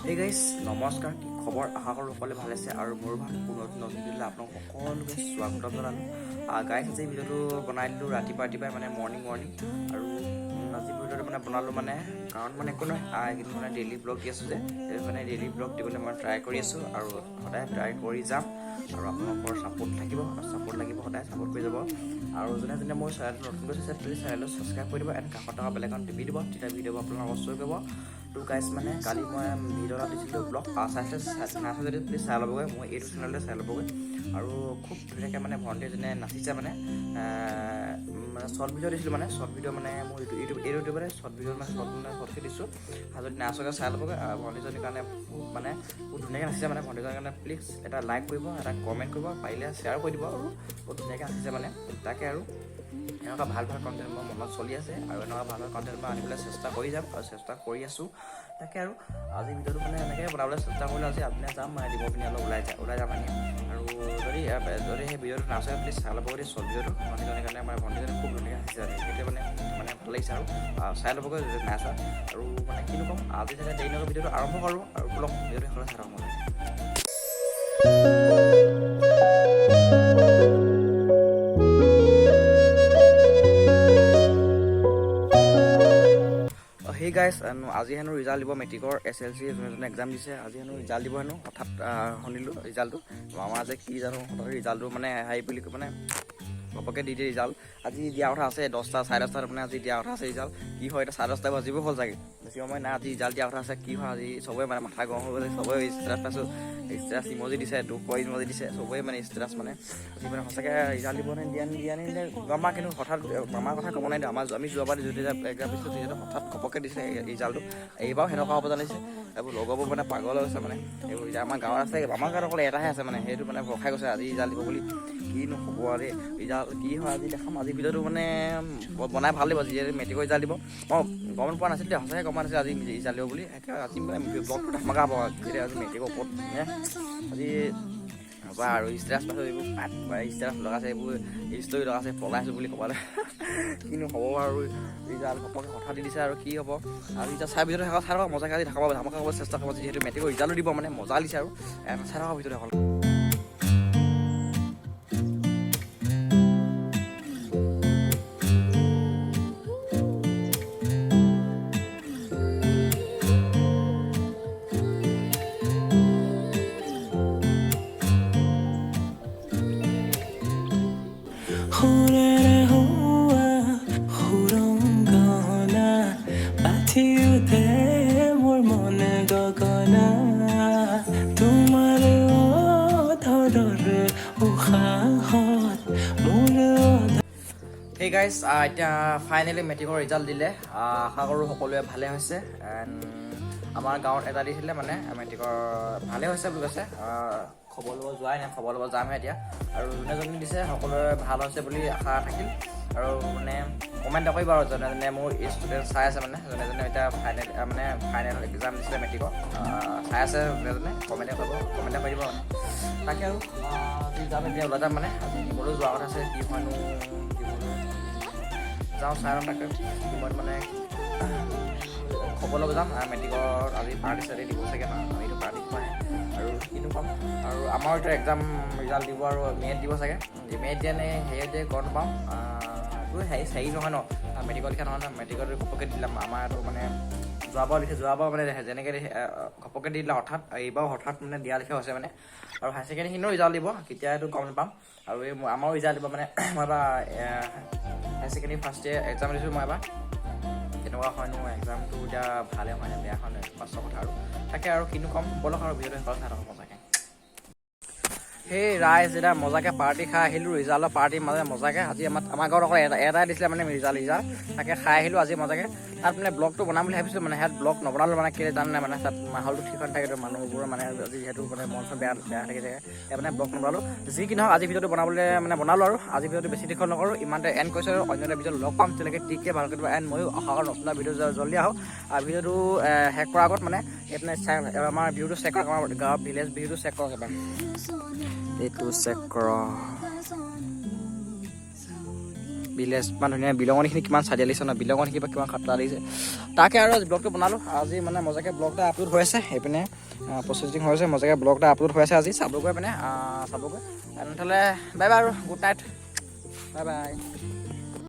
হে গাইছ, নমস্কাৰ। কি খবৰ? আশা কৰোঁ সকলোৱে ভাল আছে আৰু মোৰো ভাল। পুনৰ নতুন ভিডিঅ'লৈ আপোনাক সকলোকে স্বাগতম জনালোঁ। গাইছ, আজি ভিডিঅ'টো বনাই দিলোঁ ৰাতিপুৱা ৰাতিপুৱাই, মানে মৰ্ণিং মৰ্ণিং। আৰু আজি ভিডিঅ'টো মানে বনালোঁ মানে কাৰণ মানে একো নহয়, এইকেইদিন মানে ডেইলি ব্লগ দি আছোঁ যে, সেই মানে ডেইলি ব্লগ দিবলৈ মই ট্ৰাই কৰি আছোঁ আৰু সদায় ট্ৰাই কৰি যাম। আৰু আপোনালোকৰ ছাপোৰ্ট থাকিব আৰু ছাপোৰ্ট লাগিব, সদায় ছাপোৰ্ট কৰি যাব। আৰু যোনে যোনে মোৰ চেনেলটো নতুনকৈ চাইছে, প্লিজ চেনেলটো ছাবস্ক্ৰাইব কৰি দিব এণ্ড কাষত থকা বেল আইকন টিপি দিব, তেতিয়া ভিডিঅ'বোৰ আপোনালোকক শ্ব' কৰিব। তো গাইছ, মানে কালি মই ভিডিঅ' এটা দিছিলোঁ, ব্লগ চাইছিলে নাই চোৱা যদি প্লিজ চাই ল'বগৈ, মই এইটো চেনেলতে চাই ল'বগৈ। আৰু খুব ধুনীয়াকৈ মানে ভণ্টি এজনীয়ে নাচিছে, মানে মানে শ্বৰ্ট ভিডিঅ' দিছিলোঁ, মানে শ্বৰ্ট ভিডিঅ' মানে মোৰ ইউটিউব ইউটিউব এইটো ইউটিউবতে শ্বৰ্ট ভিডিঅ' মানে শ্বৰ্ট মানে শ্বৰ্টকৈ দিছোঁ আৰু যদি নাই চোৱাকৈ চাই ল'বগৈ। আৰু ভণ্টিজনীৰ কাৰণে খুব মানে বহুত ধুনীয়াকৈ নাচিছে, মানে ভণ্টিজনীৰ কাৰণে প্লিজ এটা লাইক কৰিব, এটা কমেণ্ট কৰিব, পাৰিলে শ্বেয়াৰ কৰি দিব। আৰু বহুত ধুনীয়াকৈ নাচিছে মানে। তাকে আৰু এনেকুৱা ভাল ভাল কণ্টেণ্ট মোৰ মনত চলি আছে আৰু এনেকুৱা ভাল ভাল কণ্টেণ্ট মই আনিবলৈ চেষ্টা কৰি যাম আৰু চেষ্টা কৰি আছোঁ। তাকে আৰু আজি ভিডিঅ'টো মানে এনেকৈ বনাবলৈ চেষ্টা কৰিলোঁ। আজি আপুনি যাম মানে দিব পিনে অলপ ওলাই যায়, ওলাই যাম মানে। আৰু যদি সেই ভিডিঅ'টো নাচায়, প্লিজ চাই ল'ব দেই শ্বৰ্ট ভিডিঅ'টো। ভণ্টিজনীৰ কাৰণে মানে ভণ্টিজনী খুব ধুনীয়াকৈ নাচিছে মানে, সেইটোৱে মানে মানে ভাল লাগিছে আৰু চাই ল'বগৈ যদি নাই চোৱা। আৰু মানে কিনো ক'ম, আজি চাগে দেৰি নকৰি ভিডিঅ'টো আৰম্ভ কৰোঁ আৰু ব্লগ ভিডিঅ'টো শেষলৈ চাই থাকক মানে। সেই গাইছ, আজি হেনো ৰিজাল্ট দিব মেট্ৰিকৰ। এছএলচি যোনে যোনে এক্সাম দিছে, আজি হেনো ৰিজাল্ট দিব হেনো। হঠাৎ শুনিলোঁ ৰিজাল্টটো। মামা যে কি জানো হঠাৎ ৰিজাল্টটো মানে হেৰি বুলি কয়, মানে ঘপককৈ দি দিয়ে ৰিজাল্ট। আজি দিয়া কথা আছে 10টা 10:30ত, মানে আজি দিয়া কথা আছে ৰিজাল্ট। কি হয় এতিয়া, 10:30 বাজিব হ'ল চাগে, বেছি সময় নাই। আজি ৰিজাল্ট দিয়া কথা আছে, কি হয় আজি। চবেই মানে মাথা গৰম হৈ গৈছে, চবেই ষ্টেটাছ পাইছোঁ, ষ্টেটাছ ইমজি দিছে, দুখ ইমজি দিছে, চবেই মানে ষ্টেটাছ। মানে আজি মানে সঁচাকৈ ৰিজাল্ট দিব নে দিয়া দিয়া নিদিয়ে গম পা, কিন্তু হঠাৎ মামাৰ কথা ক'ব নাই। আমাৰ আমি যোৱাবাৰ যেতিয়া এক্সাম দিছিলোঁ, তেতিয়া হঠাৎ ঘপককৈ দিছিলে ৰিজাল্টটো। এইবাৰো সেনেকুৱা হ'ব জানিছে। এইবোৰ লগৰবোৰ মানে পাগল হৈ গৈছে। মানে এইবোৰ এতিয়া আমাৰ গাঁৱত আছে, আমাৰ গাঁৱত অকল এটাহে আছে, মানে সেইটো মানে ভয় খাই গৈছে আজি ৰিজাল্ট দিব বুলি। কিনো হ'ব আৰু ৰিজাল্ট কি হয় আজি দেখাম। আজি ভিডিঅ'টো মানে বনাই ভাল লাগিব, যিহেতু মেট্ৰিকৰ ৰিজাল্ট দিব। মই গম পোৱা নাছিলোঁ দেই, সঁচাকৈ গম পোৱা নাছিলোঁ আজি ৰিজাল্ট দিব বুলি। এতিয়া আজি মানে ব্লগটো ধামাকা হ'ব, যিহেতু আজি মেট্ৰিকৰ ওপৰত মানে আজি বা আৰু ষ্টেটাছ পাইছোঁ, এইবোৰ ষ্টেটাছ লগাইছে, এইবোৰ ষ্টৰি লগাইছে, পলাইছোঁ বুলি ক'বলৈ। কিনো হ'ব আৰু ৰিজাল্ট ঘপককৈ হঠাৎ দি দিছে আৰু কি হ'ব আৰু এতিয়া চাই ভিডিঅ'টো শেষত চাই থকা মজাকৈ। আজি ধামাকা ধামাকা হ'ব চেষ্টা কৰিব, যিহেতু মেট্ৰিকৰ ৰিজাল্টো দিব, মানে মজা দিছে আৰু চাই থকা ভিডিঅ'টো শেষত। সুৰেৰে হোৱা সুৰংগনা পাঠি উঠে মোৰ মন গগনা, তোমাৰ অধৰৰ উশাহত মোৰ সেই গাইজ, এতিয়া ফাইনেলি মেট্ৰিকৰ ৰিজাল্ট দিলে। আশা কৰোঁ সকলোৱে ভালে হৈছে। এণ্ড আমাৰ গাঁৱত এটা দিছিলে, মানে মেট্ৰিকৰ ভালে হৈছে বুলি কৈছে। খবৰ ল'ব যোৱাই নাই, খবৰ ল'ব যামহে এতিয়া। আৰু যোনে যোনে দিছে, সকলোৰে ভাল হৈছে বুলি আশা থাকিল। আৰু মানে কমেণ্ট নকৰিব আৰু যোনে যোনে মোৰ ষ্টুডেণ্ট চাই আছে, মানে যোনে যোনে এতিয়া ফাইনেল মানে ফাইনেল এক্সাম দিছিলে মেট্ৰিকৰ, চাই আছে, যোনে যোনে কমেণ্টে কৰিব, কমেণ্টে কৰি দিব মানে। তাকে আৰু আজি যাম, এতিয়া ওলাই যাম, মানে আজি দিবলৈ যোৱা কথা আছে। কি হয়নো, দিবলৈ যাওঁ, চাই লওঁ। তাকে দিনত মানে খবৰ ল'ব যাম। মেট্ৰিকৰ আজি পাৰ্টি চাৰ্টি দিব চাগে ন, আমিতো পাৰ্টি খোৱাহে আৰু কিনো ক'ম। আৰু আমাৰো এতিয়া এক্সাম ৰিজাল্ট দিব আৰু মে'ত দিব চাগে। মে'ত দিয়ে নে হেৰিয়ত দিয়ে গম নাপাওঁ। এইটো হেৰি হেৰি নহয় ন, মেট্ৰিকৰ লিখা নহয় ন, মেট্ৰিকত ঘপককৈ দিলে। আমাৰতো মানে যোৱাবাৰ লিখে, যোৱাবাৰ মানে যেনেকৈ ঘপককৈ দি দিলে হঠাৎ, এইবাৰ হঠাৎ মানে দিয়া লিখা হৈছে মানে। আৰু হায়াৰ ছেকেণ্ডেৰীখিনিও ৰিজাল্ট দিব কেতিয়া এইটো গম নাপাম। আৰু এই আমাৰো ৰিজাল্ট দিব, মানে মই এবাৰ higher secondary first year exam দিছোঁ মই এবাৰ। কেনেকুৱা হয়নো এক্সামটো এতিয়া, ভালে হয় নে বেয়া হয় নে পাছৰ কথা আৰু। তাকে আৰু কিনো ক'ম, ব'লক আৰু ভিডিঅ'টো শেষত চাই থাকক মজাকে। সেই ৰাইজ, এতিয়া মজাকে পাৰ্টি খাই আহিলোঁ, ৰিজাল্টৰ পাৰ্টি মাজে মজাকে। আজি আমাৰ ঘৰত অকল এটা এটাই দিছিলে মানে ৰিজাল্ট, তাকে খাই আহিলোঁ আজি মজাকে। তাত মানে ব্লগটো বনাম বুলি ভাবিছিলোঁ, মানে সেয়াত ব্লগ নবনালোঁ, মানে কেলৈ জানে নাই, মানে তাত মাহলটো ঠিক হৈ নাথাকেতো, মানুহবোৰ মানে আজি যিহেতু মানে মন চন বেয়া বেয়া থাকি থাকে, সেয়া মানে ব্লগ নবনালোঁ। যি কি নহওক, আজি ভিডিঅ'টো বনাবলৈ মানে বনালোঁ আৰু আজি ভিডিঅ'টো বেছি দীঘল নকৰোঁ, ইমানতে এণ্ড কৰিছোঁ। আৰু অন্য এটা ভিডিঅ'ত লগ পাম, তেতিয়ালৈকে টিকে ভালকৈ দিব। এণ্ড ময়ো আশা কৰোঁ নতুন ভিডিঅ' জল্দি আহোঁ। আৰু ভিডিঅ'টো শেষ কৰাৰ আগত মানে এইপিনে চাই আমাৰ ভিউটো চেক কৰক, আমাৰ গাঁৱৰ ভিলেজ ভিউটো চেক কৰক এবাৰ, এইটো চেক কৰক। ভিলেজ। ইমান ধুনীয়া বিলঙনিখিনি, কিমান চাদিয়া লাগিছে ন? বিলঙনিখিনি কিমান খাতৰা লাগিছে। তাকে আৰু আজি ব্লগটো বনালোঁ। আজি মানে মজাকৈ ব্লগ এটা আপলোড হৈ আছে সেইপিনে, প্ৰচেছিং হৈ আছে। মজাকৈ ব্লগ এটা আপলোড হৈ আছে আজি, চাবগৈ মানে চাবগৈ। তেনেহ'লে বাই বাই আৰু গুড নাইট, বাই বাই।